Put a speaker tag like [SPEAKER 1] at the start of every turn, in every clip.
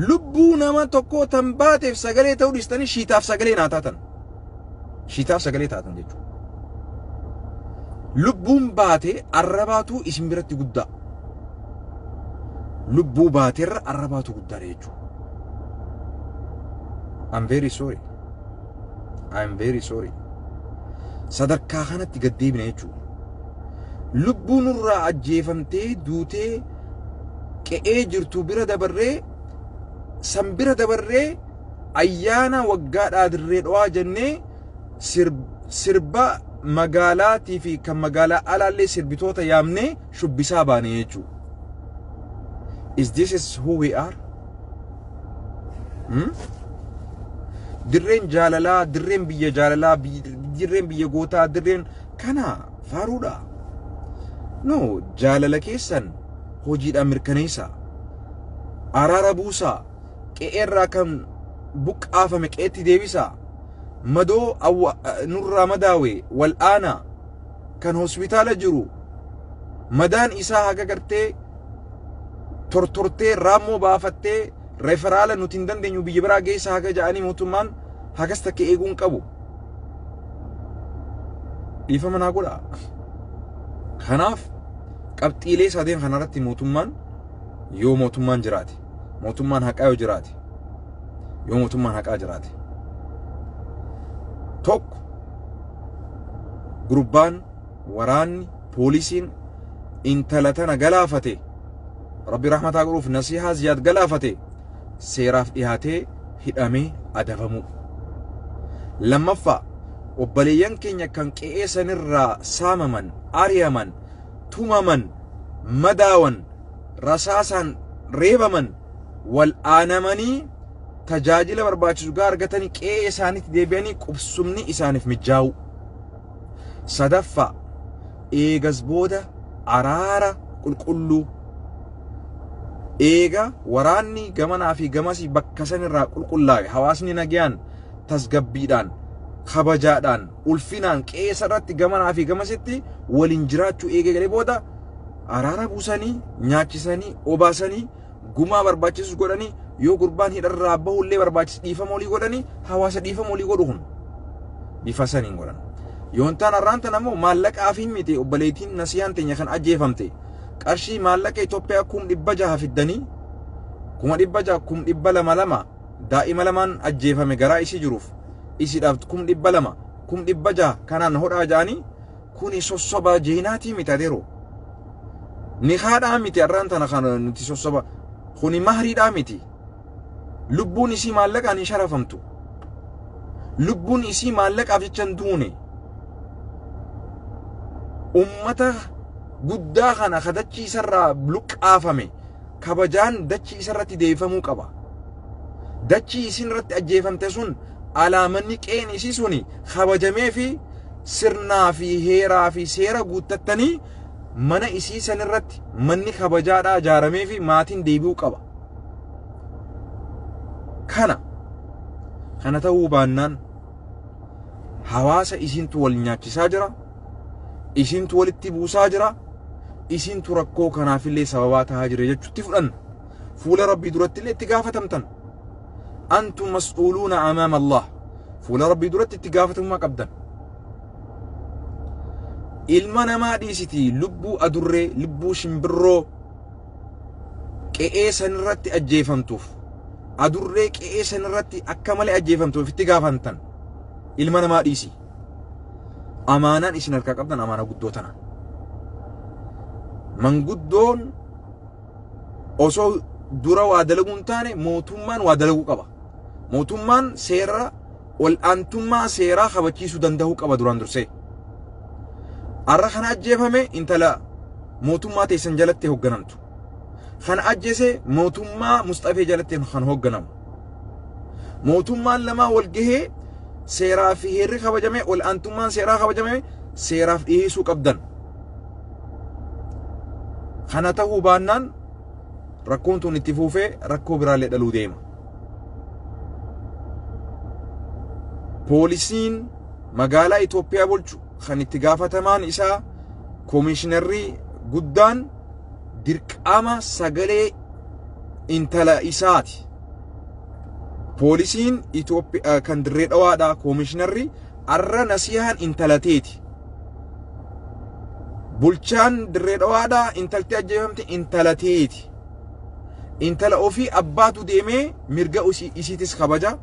[SPEAKER 1] Lubbuu nama tokkoo tan baateef sagalee ta'uu dhiistanii shiitaaf sagalee naa taatan. Shiitaaf sagalee taatan jechuudha. Lubbuun baate arrabaatu isin biratti guddaa. Lubbuu baateerra arrabaatu guddaadha jechuudha. I'm very sorry. I'm very sorry. Sadarkaa kanatti gad deebina jechuudha. Lubbuu nurraa ajjeefamtee duutee qe'ee jirtu bira dabarree san bira dabarree ayyaana waggaadhaa dirree dhawaa jennee sirba magaalaatii fi kan magaalaa alaallee sirbitoota yaamnee shubbisaa baane jechuudha. Is this is who we are? Hmm? Dirreen jaalalaa, dirreen biyya jaalalaa, dirreen biyya gootaa, dirreen kana faaruudha. No, jaalala keessan hojiidhaan mirkaneessaa. Araara buusaa. Qe'eerraa kan buqqaafame qe'eetti deebisaa. Madoo nurraa madaawe wal'aanaa kan hospitaala jiru madaan isaa haga gartee tortortee raammoo baafattee referaala nuti hin dandeenyu biyya biraa geessa haga ja'anii mootummaan hagas takka eeguu hin qabu. Dhiifama naa godhaa. Kanaaf qabxiilee sadeen kanarratti mootummaan yoo mootummaan jiraate mootummaan haqaa yoo jiraate yoo mootummaan haqaa jiraate tokko gurbaan waraanni poolisiin intala tana galaafate rabbi rahmataa godhuuf nasihaa ziyaad galaafate seeraaf dhiyaatee hidhamee adabamuu. Lammaffaa obboleeyyan keenya kan qe'ee sanirraa saamaman, ari'aman, tumaman, madaawan, rasaasaan reebaman wal aanamanii tajaajila barbaachisu gaa argatanii qe'ee isaaniitti deebi'anii qubsumni isaaniif mijaa'u. Sadaffaa eegas booda araara qulqulluu eega waraanni gamanaa fi gamasii bakka sanirraa qulqullaa'e hawaasni nagayaan tasgabbiidhaan kabajaadhaan ulfinaan qe'ee irratti gamanaa fi gamasitti waliin jiraachuu eega galee booda araara buusanii nyaachisanii obaasanii gumaa barbaachisus godhanii yoo gurbaan hidharraa bahullee barbaachisu dhiifama olii godhanii hawaasa dhiifama olii godhu kun bifa saniin godhan. Yoontaan har'aan tan ammoo maallaqaaf hin miti obboleettiin nasiyaan teenya kan ajjeefamte qarshii maallaqa Itoophiyaa 600,000 fiddanii 600,000 200,000 daa'ima lamaan ajjeefame garaa isii jiruuf isiidhaaf 200,000 600,000 kanaan hodhaa ja'anii kuni sossoba jeenaatii miti adeeroo. Nikaadhaa miti har'aan tana kan nuti sossoba kuni mahriidhaa miti. Lubbuun isii maallaqaan hin sharafamtu. Lubbuun isii maallaqaaf jecha hin duune. Ummata guddaa kana ka dachii isarraa luqqaafame kabajaan dachii isarratti deebifamuu qaba. Dachii isin irratti ajjeefamte sun alaamanni qe'een isii suni kabajamee fi sirnaa fi heeraa fi seera guuttattanii mana isii san irratti manni kabajaadhaa ijaaramee fi maatiin deebi'uu qaba. Kana kana ta'uu baannaan hawaasa isintu wal nyaachisaa jira, isintu walitti buusaa jira, isintu rakkoo kanaafillee sababaa tahaa jira jechuutti fudhanna. Fuula Rabbii duratti illee itti gaafatamtan. Antum mas'uuluuna amaama Allah. Fuula Rabbii duratti itti gaafatamummaa qabdan. Ilma namaa dhiisitii lubbuu adurree, lubbuu shimbirroo qe'ee sanirratti ajjeefamtuuf adurree qe'ee sanirratti akka malee ajjeefamtuuf itti gaafatamtan. Ilma namaa dhiisi. Amaanaan isin harkaa qabdan amaanaa guddoo tana. Manguddoon osoo dura waa dalaguu hin taane mootummaan waa dalaguu qaba. Mootummaan seera ol'aantummaa seeraa kabachiisuu danda'uu qaba duraan dursee. Har'a kana ajjeefame intala mootummaa teessan jalatti hoogganamtu. Kana ajjeese mootummaa Musxafee jalatti kan hoogganamu. Mootummaan lamaa wal gahee seeraa fi heerri kabajamee ol'aantummaan seeraa kabajamee seeraaf dhiyeessuu qabdan. Kana ta'uu baannaan rakkoon tun itti fuufee rakkoo biraallee dhaluu deema. Poolisiin magaalaa Itoophiyaa bulchu kan itti gaafatamaan isaa koomishinarri guddaan dirqama sagalee intala isaati. Poolisiin Itoophiyaa kan Dirree Dhawaadha, koomishinarri arra nasihaan intalateeti. Bulchaan Dirree Dhawaadha, intalti ajjeefamte intalateeti. Intala ofii abbaatu deemee mirga isiitis kabaja,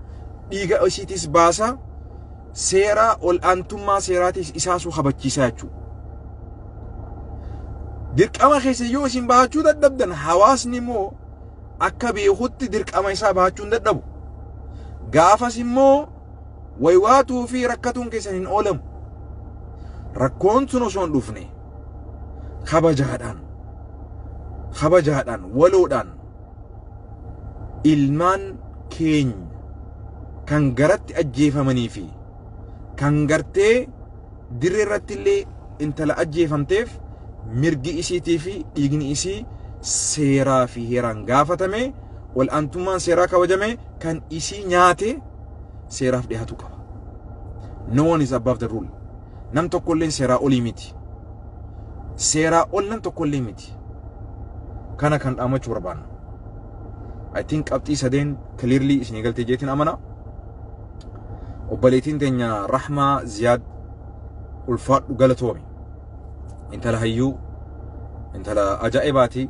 [SPEAKER 1] dhiiga isiitis baasa, seera ol aantummaa seeraatis isaasuu kabachiisaa jechuudha. Dirqama keessa yoo isin bahachuu dadhabdan, hawaasni immoo akka beekutti dirqama isaa bahachuu hin dadhabu. Gaafas immoo waywaatuu fi rakkatuun keessan hin oolamu. Rakkoon sun osoo hin dhufne kabajaadhaan waloodhaan ilmaan keenya kan garatti ajjeefamanii fi kan gartee dirree irratti illee intala ajjeefamteef mirgi isiitii fi dhiigni isii seeraa fi heeraan gaafatame, ol aantummaan seeraa kabajame, kan isii nyaate seeraaf dhiyaatu qaba. No one is above the rule. Nam tokkolleen seeraa olii miti. Seeraa ol nam tokkollee miti. Kana kan dhaammachuu barbaanna. I think qabxii sadeen clearly isinii galtee jeetiin amana. Obboleettiin teenya Rahmaa Ziyaad, ulfaadhu, galatoomi. Intala hayyuu, intala ajaa'ibaati.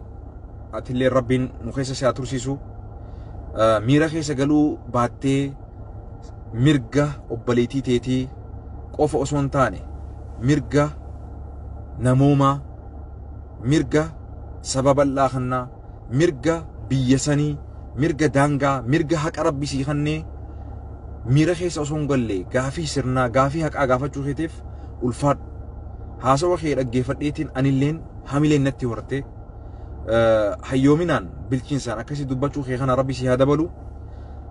[SPEAKER 1] Atillee Rabbiin nu keessa si haa tursiisu. Miira keessa galuu baattee mirga obboleettii teetii qofa osoo hin taane mirga namoomaa, mirga saba bal'aa kannaa, mirga biyya sanii, mirga daangaa, mirga haqa Rabbi sii kannee miira keessa osoo hin galle gaafii sirnaa, gaafii haqaa gaafachuu keetiif ulfaadhu. Haasawa kee dhaggeeffadheetiin anilleen hamileen natti horte. Hayyoominaan, bilchiinsaan akkasii dubbachuu kee kana Rabbi si haa dabalu.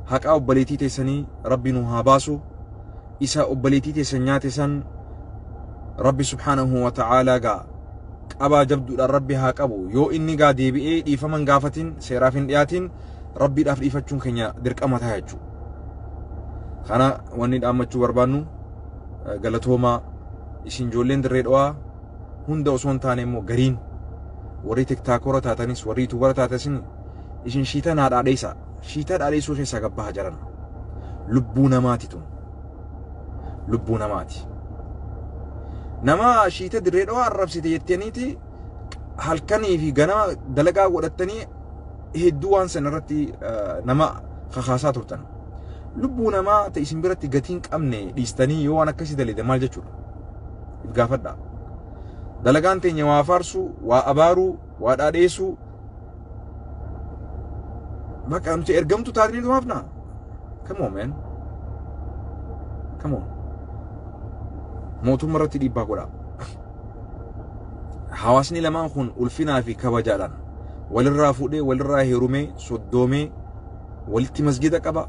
[SPEAKER 1] Haqaa obboleettii teessanii Rabbi nu haa baasu. Isa obboleettii teessan nyaate san Rabbi subhaanahu wa ta'aalaa gaa qabaa jabduudhaan Rabbi haa qabu. Yoo inni gaa deebi'ee dhiifama hin gaafatin, seeraaf hin dhiyaatin, Rabbiidhaaf dhiifachuun keenya dirqama ta'a jechuudha. Kana wanni dhaammachuu barbaannu, galatoomaa. Isin ijoolleen Dirree Dhawaa hunda osoo hin taane immoo gariin warri TikTokera taatanis, warri YouTubera taatanis, isin shiita naa dhaadheessa. Shiita dhaadheessuu keessaa gabbaha jaran. Lubbuu namaati tun. Lubbuu namaati. Nama shiita Dirree Dhawaa arrabsite jettaniiti halkanii fi ganama dalagaa godhattanii hedduu waan sana irratti nama kakaasaa turtan. Lubbuu namaa ta'e isin biratti gatiin qabne dhiistanii yoo waan akkasii dalagde maal jechuudha? If gaafadhaa. Dalagaan teenya waa faarsuu, waa abaaruu, waa dhaadheessuu. Bakka nuti ergamtu taatanii dhumaafnaa? Come on, man. Come on. Mootummaa irratti dhiibbaa godhaa. Hawaasni lamaan kun ulfinaa fi kabajaadhaan walirraa fuudhee, walirraa heerumee, soddoomee, walitti masgida qaba,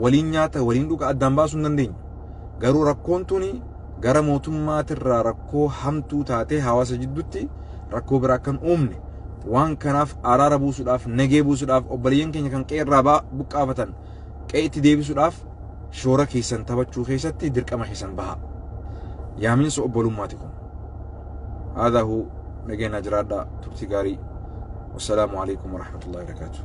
[SPEAKER 1] waliin nyaata, waliin dhuga, addaan baasuu hin dandeenyu. Garuu rakkoon tuni gara mootummaatirraa rakkoo hamtuu taatee hawaasa jidduutti rakkoo biraa kan uumne, waan kanaaf araara buusuudhaaf, nagee buusuudhaaf, obboleeyyan keenya kan qe'ee irraa buqqaafatan qe'ee itti deebisuudhaaf shoora keessan taphachuu keessatti dirqama keessan baha. Yaaminsa obbolummaati kun. Haadha nageenya jiraadhaa, turtii gaarii. Wassalaamu alaikum warahmatullahi wabarakatuh.